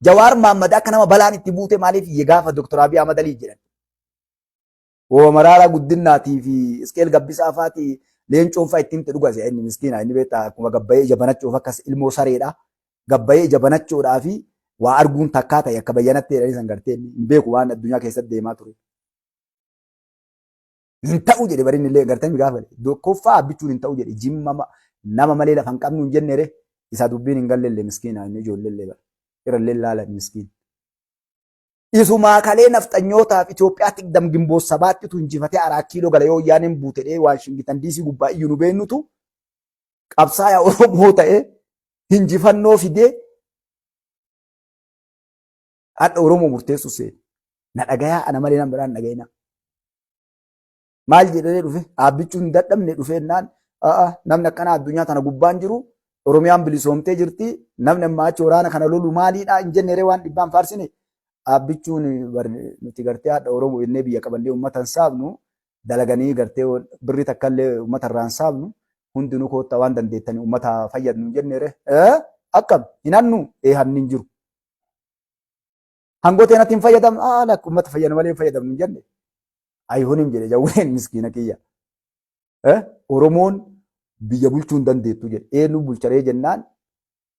Jawaar Maammad akka nama balaan itti buute maaliif iyye gaafa Dr. Abiy Ahmad Alii jedhan. Woo Maraaraa Guddinaatii fi Isqeel Gabbisaa faati Leencoon fa'aa ittiin dhuga si'a inni miskiina inni beektaa akkuma gabbayee ija banachuuf akkas ilmoo sareedha. Gabbayee ija banachuudhaa fi waa arguun takkaa ta'e akka bayyanatti jedhanii san gartee inni hin beeku waan addunyaa keessatti deemaa ture. Hin ta'u jedhe barinni illee gartee gaafa tokkoffaa abbichuun hin ta'u jedhe jimma nama malee lafa hin qabnu hin jennere isa dubbiin hin gallelle miskiina inni ijoollee bara irrallee laalan miskiina. Isumaa kalee nafxanyootaaf Itoophiyaa tigdam gimboo sabaattitu injifatee araa kiiloo gala yoo wayyaaneen buute dhee Waashingitan DC gubbaa iyyuu nu beennutu qabsaaya Oromoo ta'ee injifannoo fidee hadha Oromoo murteessu seene. Na dhagayaa ana malee nan biraan dhagayina. Maal jedhee dhufe dhaabbichuun hin dadhabne dhufeennaan namni akkanaa addunyaa tana gubbaan jiru Oromiyaan bilisoomtee jirti namni ammaa achi waraana kana lolu maaliidha hin jenne waan dhibbaan faarsine dhaabbichuun nuti gartee haadha Oromoo jennee biyya qabannee uummata hin saamnu dalaganii gartee birrii takka illee uummata irraa hin saamnu hundinuu koottaa waan dandeettanii uummata fayyadnu hin jenne akkam hin hannu ee hanni hin jiru. Hangoo teenatti hin fayyadamnu lakka uummata fayyadnu malee hin fayyadamnu hin jenne. Ayihunim jedhe jawween miskiina kiyya. Oromoon biyya bulchuu hin dandeettu jedhe. Eenyu bulcharee jennaan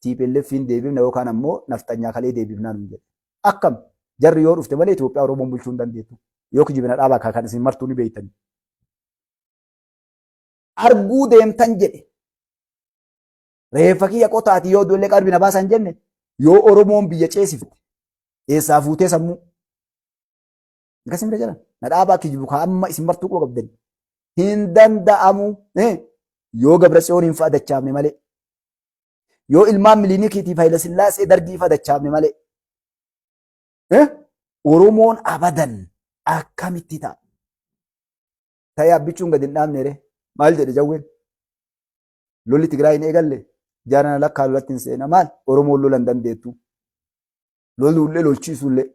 TPLF hin deebifna yookaan ammoo nafxanyaa kalee deebifnaa nuun jedhe. Akkam jarri yoo dhufte malee Itoophiyaa Oromoon bulchuu hin dandeettu. Yoo kijibina dhaabaa kan isin martuu ni beektani. Arguu deemtan jedhe. Reeffa kiyya qotaati yoo du'ellee qalbii na baasan jenne yoo Oromoon biyya ceesifte eessaa fuutee sammuu Akkas hin jedhan. Na dhaabaa kijibu kaa amma isin martuu quba qabdan. Hin danda'amu. Yoo Gabra Tsiyoon hin fa'a dachaafne malee. Yoo ilmaan Miliinikiitiif Hayila Sillaasee Dargii fa'a dachaafne malee. Oromoon abadan akkamitti ta'a? Ta'ee abbichuun gadi hin dhaabne ree. Maal jedhe jawween? Lolli Tigraay hin eegalle jaarana lakkaa lolatti hin seena maal? Oromoon lola hin dandeettu. Loluullee lolchiisuullee.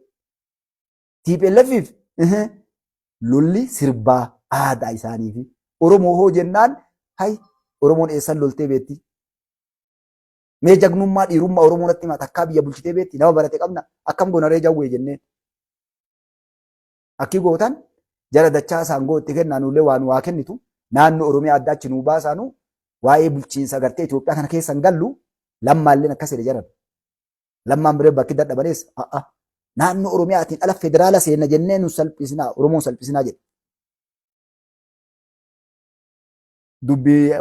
TPLFif lolli sirbaa aadaa isaaniifi Oromoo hoo jennaan hay Oromoon eessan loltee beetti? Mee jagnummaa dhiirummaa Oromoo natti himaa takkaa biyya bulchitee beetti nama barate qabna akkam goona ree jawwee jenneen. Akki gootan jara dachaa saangoo itti kennaa nullee waan waa kennitu naannoo Oromiyaa adda achi nuu baasaanu waa'ee bulchiinsa gartee Itoophiyaa kana keessa hin gallu lammaalleen akkas jedhe jaran. Lammaan biree bakki dadhabanees a'a naannoo Oromiyaatiin ala federaala seenna jennee nu salphisinaa Oromoon salphisinaa jedhe. Dubbii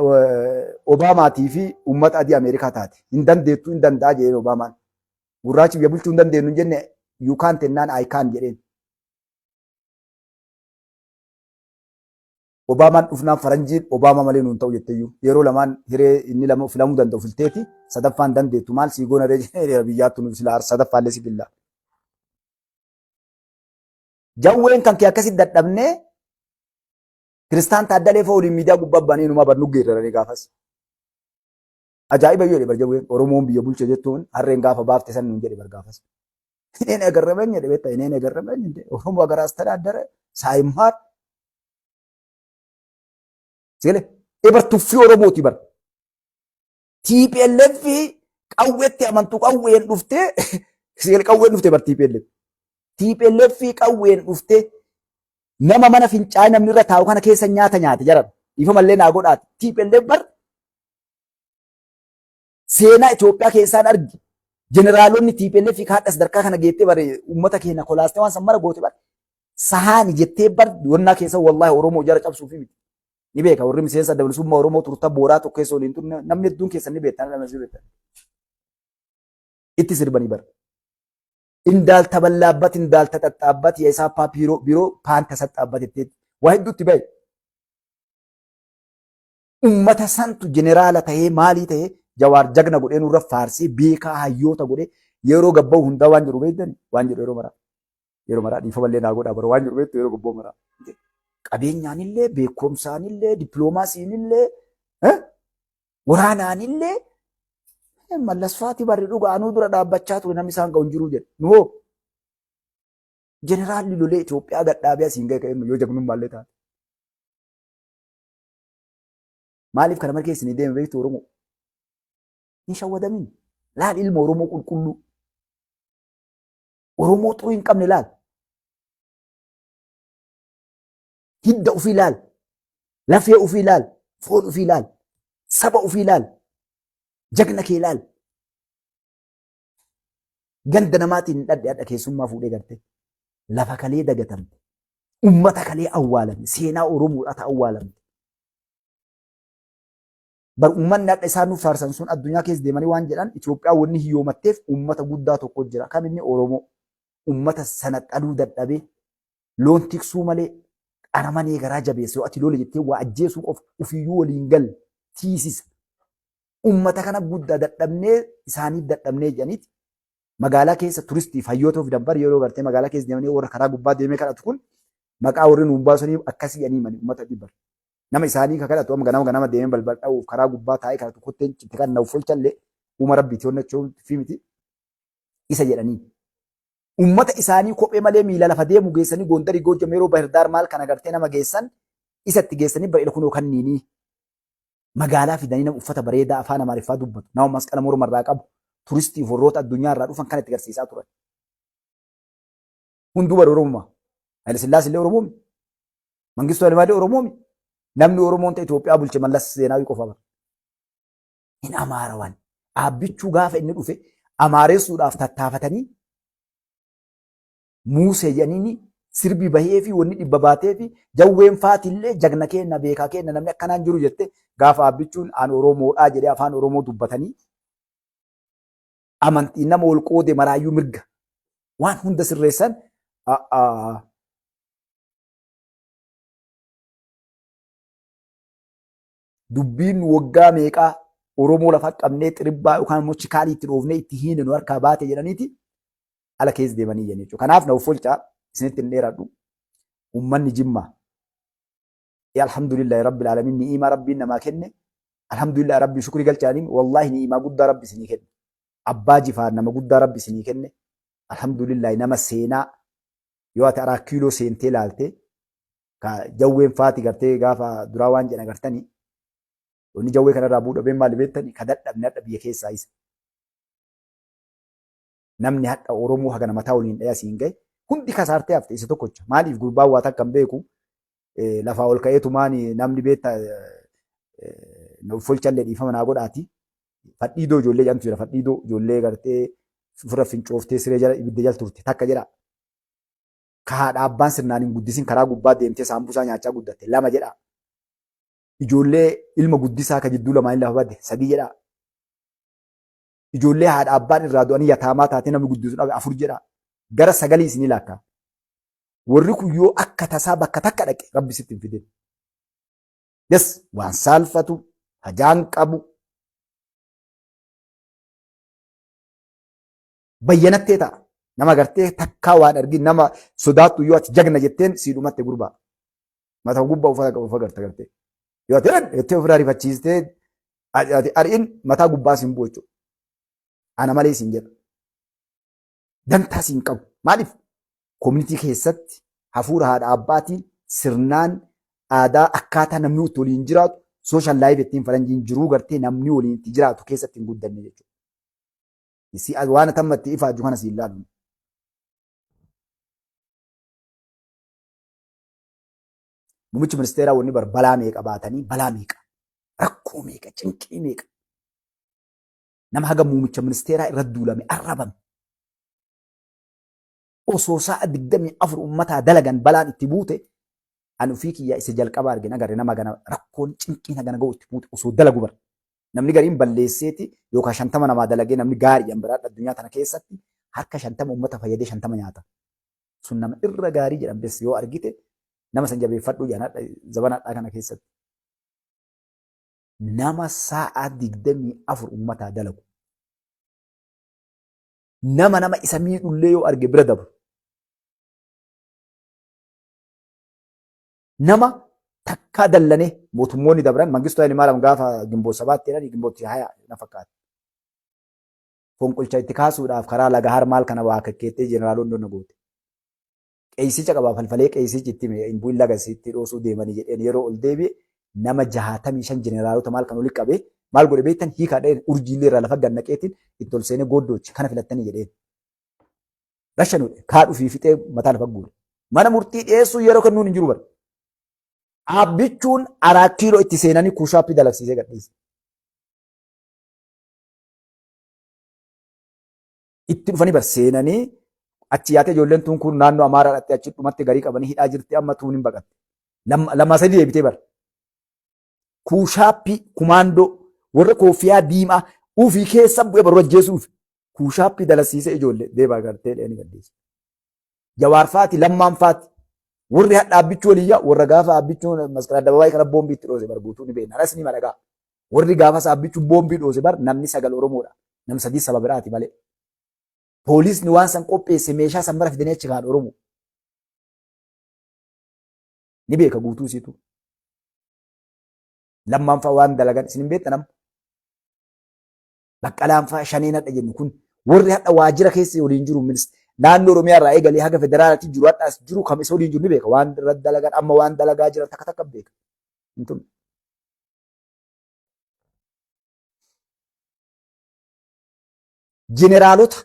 Obaamaatii fi uummata adii Ameerikaa taate hin dandeettu hin danda'a jedheen Obaamaan. Gurraachi biyya bulchuu hin dandeenyu hin jenne you can't jennaan I can jedheen. Obaamaan dhufnaan faranjiin Obaamaa malee nuun ta'u jetteyyuu yeroo lamaan hiree inni lama filamuu danda'u filteeti sadaffaan dandeettu maal sii goona ree jedhee biyyaattu nu silaa sadaffaallee si filla. Jawween kan kee akkasitti dadhabnee kiristaan taaddalee fa'a waliin miidiyaa gubbaa ba'anii inumaa barnu geerraranii gaafas. Ajaa'iba yoo jedhe bar jawween Oromoon biyya bulche jettuun harreen gaafa baafte san nuun jedhe bar gaafas. Ineen agarrameen jedhe beektaa ineen agarrameen jedhe Oromoo agaraas tadaaddare saayimmaar Sigale ebar tuffii Oromooti bar. TPLF qawweetti amantu qawween dhuftee sigale qawween dhufte bar TPLF. TPLF qawween dhuftee nama mana fincaanii namni irra taa'u kana keessa nyaata nyaate jaran. Dhiifama illee naa godhaati. TPLF bar seenaa Itoophiyaa keessaan argi. Jeneraalonni TPLF kaadha sadarkaa kana geettee bare uummata keenya kolaastee waan san mara goote bar. Sahaani jettee bar wannaa keessa wallaahi Oromoo jara cabsuufi miti. Ni beeka warri miseensa adda bilisummaa Oromoo turta booraa tokko keessa waliin turne namni hedduun keessan ni beektan dhala si beektan. Itti sirbanii bar. Indaaltaballaabbat indaaltaxaxxaabbat yeesaappaa biiroo biiroo paanta saxxaabbat jettee waa hedduutti bahe. Ummata santu jeneraala tahee maalii tahee Jawaar jagna godhee nurra faarsee beekaa hayyoota godhee yeroo gabba'u hundaa waan jedhu beektani waan jedhu yeroo maraa. Yeroo maraa dhiifamallee naa godhaa bara waan jedhu beektu yeroo gabba'u maraa. Qabeenyaanillee beekumsaanillee dippiloomaasiinillee waraanaanillee mallasfaati barri dhuga anuu dura dhaabbachaa ture namni isaan ga'u hin jiru jedhe. Nu hoo jeneraalli lolee Itoophiyaa gadhaabee asiin ga'e ka'e yoo jagnummaallee taate. Maaliif kana mara keessa ni deeme beektu Oromoo? Hin shawwadamin. Laal ilma Oromoo qulqulluu. Oromoo xurii hin qabne laal. Hidda ofii laal. Lafee ofii laal. Foon ofii laal. Saba ofii laal. Jagna kee laal. Ganda namaatiin hin dhadhe hadha keessummaa fuudhee garte. Lafa kalee dagatamte. Ummata kalee awwaalame. Seenaa Oromoodhaa ta awwaalamte. Bar ummanni hadha isaan nuuf faarsan sun addunyaa keessa deemanii waan jedhan Itoophiyaa wanni hiyyoomatteef ummata guddaa tokko jira. Kam inni Oromoo. Ummata sana dhaluu dadhabee loon tiksuu malee qaramanee garaa jabeessa yoo ati lole jettee waa ajjeesuu qofa ofiiyyuu waliin galle tiisisa. Ummata kana guddaa dadhabnee isaaniif dadhabnee jedhaniiti magaalaa keessa turistiif hayyoota of fidan bar yeroo gartee magaalaa keessa deemanii warra karaa gubbaa deemee kadhatu kun maqaa warri nuun baasanii akkasii jedhanii himanii ummata dhibbar. Nama isaanii ka kadhatu amma ganama ganama deemee balbal dha'uuf karaa gubbaa taa'ee kadhatu kotteen citte kan nauf folchallee uuma rabbiiti honnachuu fi miti isa jedhanii. Ummata isaanii kophee malee miila lafa deemu geessanii Gondarii Goojjam yeroo Bahirdaar maal kana gartee nama geessan isa itti geessanii ba'ila kunoo kanniinii magaalaa fidanii nama uffata bareedaa afaan Amaariffaa dubbatu nama masqala morma irraa qabu turistiif warroota addunyaa irraa dhufan kan itti garsiisaa turan. Hunduu bara Oromummaa. Haile Sillaas illee Oromoomi. Mangistuu Hayilemaariyaam Oromoomi. Namni Oromoon ta'e Itoophiyaa bulche Mallas Zeenaawii qofa bara. Hin Amaarawan. Aabbichuu gaafa inni dhufe amaaressuudhaaf tattaafatanii Muusee jedhaniini sirbi bahee fi wanni dhibba baatee fi jawween faatillee jagna keenna beekaa keenna namni akkanaan jiru jette gaafa Aabbichuun an Oromoodhaa jedhee afaan Oromoo dubbatanii amantiin nama wal qoode maraayyuu mirga waan hunda sirreessan dubbiin waggaa meeqaa Oromoo lafa qabnee xiribbaa yookaan immoo chikaalii itti dhoofnee itti hiine nu harkaa baate jedhaniiti ala keessa deemanii iyyan jechuudha. Kanaaf na offolchaa isinitti hin dheeradhu. Uummanni Jimmaa alhamdulillahi rabbil alamin ni'imaa rabbiin namaa kenne alhamdulillahi rabbii shukrii galchaaniin wallaahi ni'imaa guddaa rabbi isinii kenne. Abbaa Jifaar nama guddaa rabbi isinii kenne. Alhamdulillahi nama seenaa yoo ati araa kiiloo seentee laalte ka jawween faati gartee gaafa duraa waan jedhan agartanii wanni jawwee kanarraa bu'uu dhabeen maali beektanii ka dadhabne hadha biyya keessaa isa. Namni hadha Oromoo hagana mataa waliin dhaya siin gahe hundi kasaartee hafte isa tokkocha. Maaliif gurbaan waa takka hin beeku lafaa ol ka'eetumaan namni beekta folchallee dhiifama naa godhaati. Fadhiidoo ijoollee jedhamtu jira. Fadhiidoo ijoollee gartee ofirra fincooftee siree jala ibidda jala turte takka jedha. Ka haadha abbaan sirnaan hin guddisin karaa gubbaa deemtee saambusaa nyaachaa guddatte lama jedha. Ijoollee ilma guddisaa ka jidduu lamaanii lafa badde sadii jedha. Ijoollee haadha abbaan irraa du'anii yataamaa taatee namni guddisu dhabe afur jedha. Gara sagalii isinii laakkaa. Warri kun yoo akka tasaa bakka takka dhaqe rabbi sitti hin fidin. Yes, waan saalfatu, hajaan qabu. Bayyanattee ta'a. Nama gartee takkaa waan argin nama sodaattu yoo ati jagna jetteen sii dhumatte gurbaa. Mata gubbaa uffata qabu uffata garta gartee. Yoo ati jettee ofirraa rifachiistee ati ari'in mataa gubbaa siin bu'u jechuudha. Ana malee siin jedha. Dantaa siin qabu. Maaliif? Koominitii keessatti hafuura haadha abbaatiin sirnaan aadaa akkaataa namni itti waliin jiraatu sooshaal laayif ittiin faranjiin jiruu gartee namni waliin itti jiraatu keessatti hin guddanne jechuudha. Si waan atamma itti ifaaju kana si ilaalu. Muummichi ministeeraa wanni bar balaa meeqa baatanii balaa meeqa rakkoo meeqa cinqii meeqa nama haga muummicha ministeeraa irra duulame arrabame osoo sa'a 24 ummataa dalagan balaan itti buute ani ofii kiyyaa isa jalqaba argin agarre nama gana rakkoon cinqiin hagana ga'u itti buute osoo dalagu bar namni gariin balleesseeti yookaan 50 namaa dalagee namni gaarii an biraa addunyaa tana keessatti harka 50 ummata fayyadee 50 nyaata. Sun nama irra gaarii jedhan bes yoo argite nama san jabeeffadhuu jedhan hadha zabana hadhaa kana keessatti. Nama sa'a 24 ummataa dalagu. Nama nama isa miidhullee yoo arge bira dabru. Nama takkaa dallanee mootummoonni dabran Mangistuu Hayilemaariyaam gaafa Gimboot sabaatti jedhanii Gimboot haya na fakkaata. Fonqolcha itti kaasuudhaaf karaa Lagahaar maal kana waa kakkeettee jeneraalonni onna goote. Qeeysicha qabaa falfalee qeeysichi itti hime hin bu'in laga sitti dhoosuu deemanii jedheen yeroo ol deebi'e nama 65 jeneraalota maal kan oli qabee maal godhe beektan hiikaa dha'een urjiillee irraa lafa gad naqeetiin itti ol seenee gooddoochi kana filattanii jedheen. Rashanuudha. Kaa dhufii fixee mataa lafa guure. Mana murtii dhiyeessuu yeroo kennuun hin jiru bara. Abbichuun Araat Kiiloo itti seenanii kuushaappii dalagsiisee gadhiise. Itti dhufanii bar seenanii achi yaatee ijoolleen tuun kun naannoo Amaaraa dhattee achi dhumatti garii qabanii hidhaa jirti amma tuun hin baqatte. Lama sadii deebitee bar. Kuushaappii kumaandoo warra koofiyaa diimaa ufii keessa bu'ee baruu ajjeesuuf kuushaappii dalasiisee ijoollee deebaa gartee dheeni gadhiise. Jawaar faati lammaan faati warri hadha abbichuu waliyyaa warra gaafa abbichuun masqala addababaayii kana boombii itti dhoose bar guutuu ni beekna. Anas ni maragaa. Warri gaafas abbichuu boombii dhoose bar namni 9 Oromoodha. Namni 3 saba biraati malee. Poolisni waan san qopheesse meeshaa san mara fidanii achi kaan Oromoo. Ni beeka guutuu isiitu. Lammaan fa'aa waan dalagan isin hin beektan amma. Baqqalaan fa'aa shaneen hadha jennu kun warri hadha waajjira keessa waliin jiru naannoo Oromiyaa irraa eegalee haga federaalaatti jiru hadha as jiru kam isa waliin jiru ni beeka. Waan irra dalagan amma waan dalagaa jiran takka takka beeka. Hin turre. Jeneraalota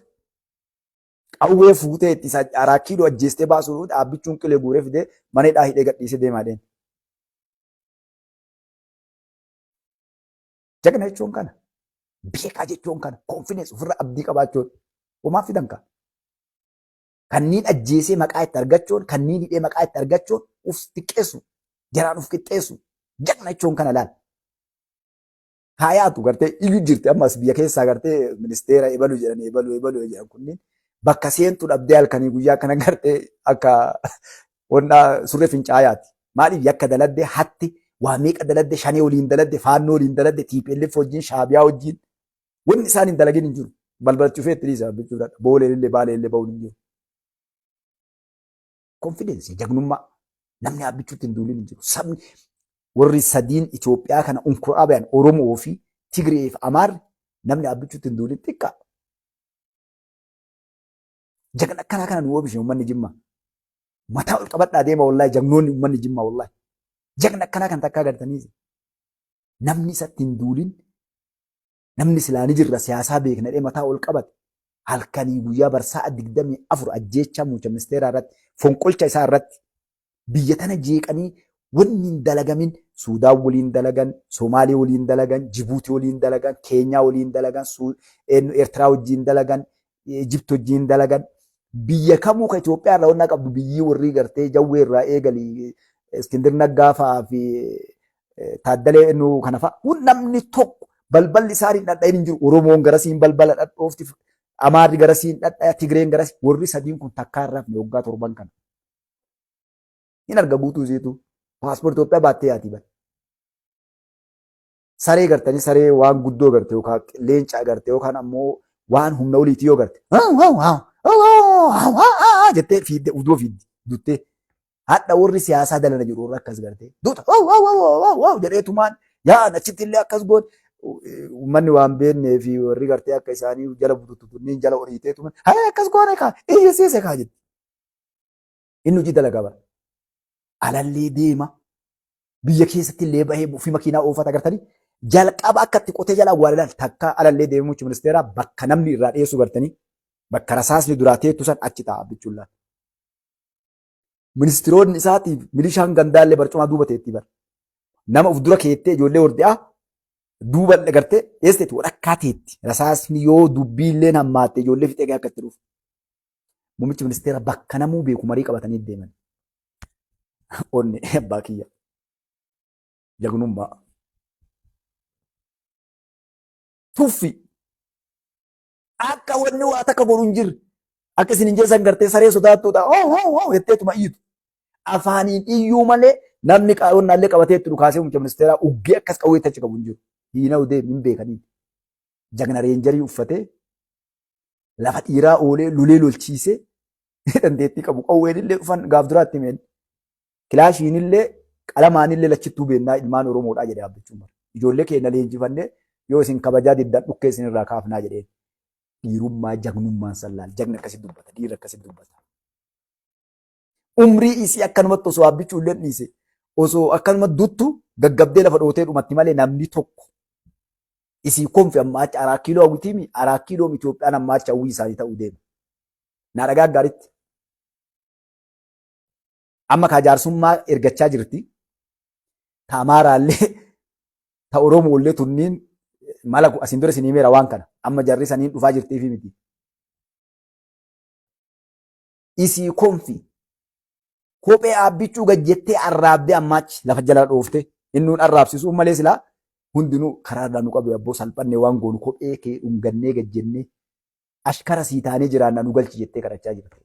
qawwee fuutee itti isa araa kiiloo ajjeestee baasuu dhaabbichuun qilee guuree fidee mana hidhaa hidhee gadhiisee deemaa deema. Jagna jechuun kana. Beekaa jechuun kana. Confidence ofirra abdii qabaachuun. Homaa fidan kaa. Kanneen ajjeesee maqaa itti argachuun, kanneen hidhee maqaa itti argachuun uf xiqqeessu, jaraan uf qixxeessu. Jagna jechuun kana laal. Haayaatu gartee iyyuu jirti ammas biyya keessaa gartee ministeera ebalu jedhan ebalu ebalu jedhan kunniin bakka seentu dhabdee halkanii guyyaa kana gartee akka wannaa surree fincaayaati. Maaliif yakka daladde hatti waa meeqa daladde shanee waliin daladde faannoo waliin daladde TPLF wajjin shaabiyaa wajjin wanni isaan hin dalagin hin jiru. Balbala cufee itti dhiisa jechuudha. Booleen illee baalee illee ba'uun hin jiru. Konfideensi jagnummaa namni dhaabbichuutti hin duulin hin jiru. Sabni warri sadiin Itoophiyaa kana unkuraa bayan Oromoo fi Tigree fi Amaarri namni dhaabbichuutti hin duulin xiqqaa. Jagna akkanaa kana nu oomishe uummanni Jimmaa. Mataa ol qabadhaa deema wallaahi jagnoonni uummanni Jimmaa wallaahi. Jagna akkanaa kan takkaa agartanii namni isatti hin duulin namni silaa ni jirra siyaasaa beekna jedhee mataa ol qabate halkanii guyyaa bar sa'a 24 ajjeechaa muummicha ministeeraa irratti fonqolcha isaa irratti biyya tana jeeqanii wanni hin dalagamin Suudaan waliin dalagan, Somaalee waliin dalagan, Jibuutii waliin dalagan, Keenyaa waliin dalagan, Eertiraa wajjin dalagan, Ijipti wajjin dalagan. Biyya kamuu ka Itoophiyaa irraa wannaa qabdu biyyii warrii gartee jawwee irraa eegali Iskindir Naggaa fa'aa fi Taaddalee eenyu kana fa'a. Kun namni tokko balballi isaanii dhadha'in hin jiru. Oromoon garasiin balbala dhadhoofti, Amaarri garasiin dhadhaya, Tigreen garasi. Warri sadiin kun takkaa hin rafne waggaa torban kana. Hin arga guutuu isiitu. Paaspoortii Itoophiyaa baattee yaatii bara. Saree gartanii saree waan guddoo garte yookaan leenca garte yookaan ammoo waan humna oliitii yoo garte jettee fiidde uddoo fiiddi duttee hadha warri siyaasaa dalana jiru warri akkas garte duuta jedheetumaan yaa'an achitti illee akkas goon uummanni waan beennee fi warri gartee akka isaanii jala bututu kunniin jala oriiteetumaan haa akkas goone kaa iyyisiise kaa jetti. Inni hojii dalagaa bara. Alallee deema. Biyya keessatti illee bahee ofii makiinaa oofata agartanii. Jalqaba akka itti qotee jala awwaale laal takka alallee deemee muummichi ministeeraa bakka namni irraa dhiyeessu gartanii bakka rasaasni duraa teettu san achi taa'a bichuun laal. Ministiroonni isaatiif milishaan gandaallee barcumaa duuba teetti bara. Nama of dura keettee ijoollee horde'aa duuba gartee dhiyeesseeti walakkaa teetti. Rasaasni yoo dubbiilleen hammaatte ijoollee fixee akka itti dhufu. Muummichi ministeera bakka namuu beeku marii qabatanii deeman. Onni abbaa kiyya. Jagnummaa. Tuffi. Akka wanni waa takka godhu hin jirre. Akka isin hin jeessan gartee saree sodaattuudha. Hoo hoo hoo jetteetuma iyyitu. Afaaniin iyyuu malee namni qaawwannaallee qabatee itti dhukaasee muummicha ministeeraa uggee akkas qawwee achi qabu hin jiru. Hiina deemu hin beekaniin. Jagna reenjarii uffatee lafa dhiiraa oolee lolee lolchiisee dandeettii qabu qawween illee dhufan gaaf duraatti himeen kilaashiin illee qalamaan illee lachittuu beennaa ilmaan Oromoodhaa jedhee dhaabbachuun bara. Ijoollee keenya leenjifannee yoo isin kabajaa diddan dhukkee isin irraa kaafnaa jedheen. Dhiirummaa jagnummaan sallaal jagni akkasi dubbata dhiirri akkasi dubbata. Umrii isii akkanumatti osoo dhaabbachuu illee dhiise osoo akkanuma duttu gaggabdee lafa dhootee dhumatti malee namni tokko isii konfi amma achi araa kiiloo hawwitiimi araa kiiloom Itoophiyaan amma achi hawwii isaanii ta'uu deema. Naa dhagaa gaaritti. Amma kaa jaarsummaa ergachaa jirti. Ta Amaaraallee ta Oromoollee tunniin mala asiin dura isin himeera waan kana. Amma jarri saniin dhufaa jirtiifi miti. Isii konfi kophee aabbichuu gad jettee arraabdee ammaachi lafa jala dhoofte innuun arraabsisuu malee silaa hundinuu karaa irraa nu qabe abboo salphannee waan goonu kophee kee dhungannee gad jennee ashkara sii taanee jiraanna nu galchi jettee kadhachaa jirti.